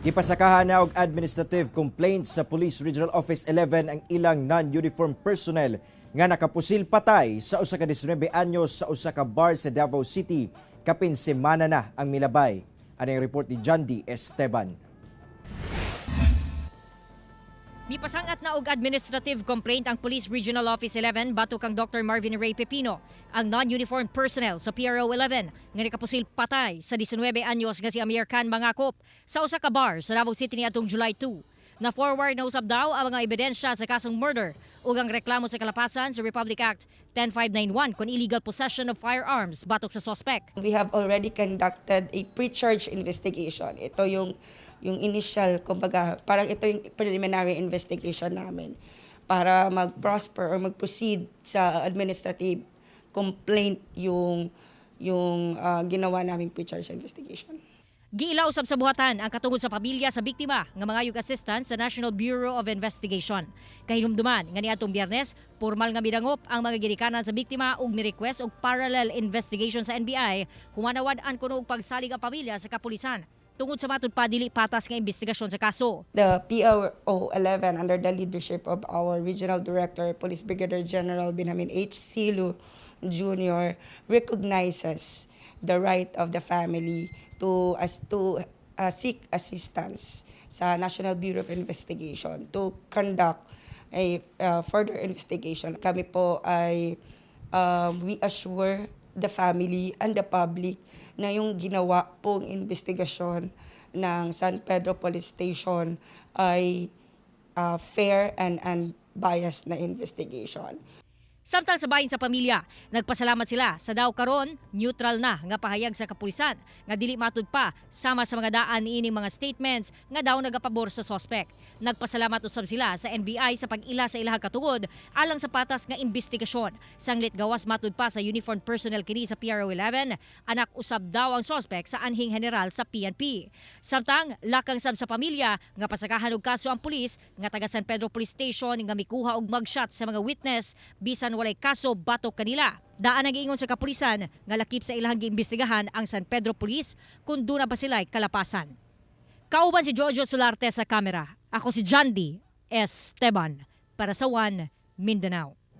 Gipasakahan na og administrative complaints sa Police Regional Office 11 ang ilang non-uniform personnel nga nakapusil patay sa usa ka 19 anyos sa usa ka bar sa Davao City kapin semana na ang milabay. Ani ang report ni John D. Esteban. Mipasangat na og administrative complaint ang Police Regional Office 11 batok kang Dr. Marvin Ray Pepino, ang non-uniformed personnel sa PRO 11 nga nikapusil patay sa 19 anyos nga si Amir Khan Mangakop sa usa ka bar sa Davao City niadtong July 2. Na forward na usab daw ang mga ebidensya sa kasong murder ug ang reklamo sa kalapasan sa Republic Act 10591 kon illegal possession of firearms batok sa suspect. We have already conducted a pre-charge investigation. Ito yung initial, kumbaga, parang ito yung preliminary investigation namin para mag-prosper or mag-proceed sa administrative complaint yung ginawa naming pre-charge investigation. Giila usab sa buhatan ang katungod sa pamilya sa biktima nga mangayog assistance sa National Bureau of Investigation. Kahinumduman nga niadtong Biyernes, formal nga midangop ang mga ginikanan sa biktima ug mi-request og parallel investigation sa NBI human nawad-an kuno og pagsalig ang pamilya sa kapulisan tungod sa matud pa dili patas nga investigasyon sa kaso. The PRO 11, under the leadership of our Regional Director, Police Brigadier General Benjamin H. Silu Jr., recognizes the right of the family to seek assistance sa National Bureau of Investigation to conduct a further investigation. Kami po ay we assure the family and the public na yung ginawa pong investigasyon ng San Pedro Police Station ay fair and unbiased na investigation. Samtang sa bahin sa pamilya, nagpasalamat sila sa daw karon neutral na nga pahayag sa kapulisan nga dili matud pa sama sa mga daan niining mga statements nga daw nagapabor sa suspect. Nagpasalamat usab sila sa NBI sa pag-ila sa ilahang katungod alang sa patas nga investigasyon. Sanglit gawas matud pa sa uniformed personnel kini sa PRO 11, anak usab daw ang suspect sa anhing general sa PNP. Samtang lakang sab sa pamilya nga pasakahan og kaso ang pulis nga taga San Pedro Police Station nga mikuha og mugshot sa mga witness bisan walay kaso batok kanila. Daan ang giingon sa kapulisan nga lakip sa ilahang giimbestigahan ang San Pedro Police kung duna pa sila'y kalapasan. Kauban si Jojo Solarte sa kamera. Ako si John D. Esteban para sa One Mindanao.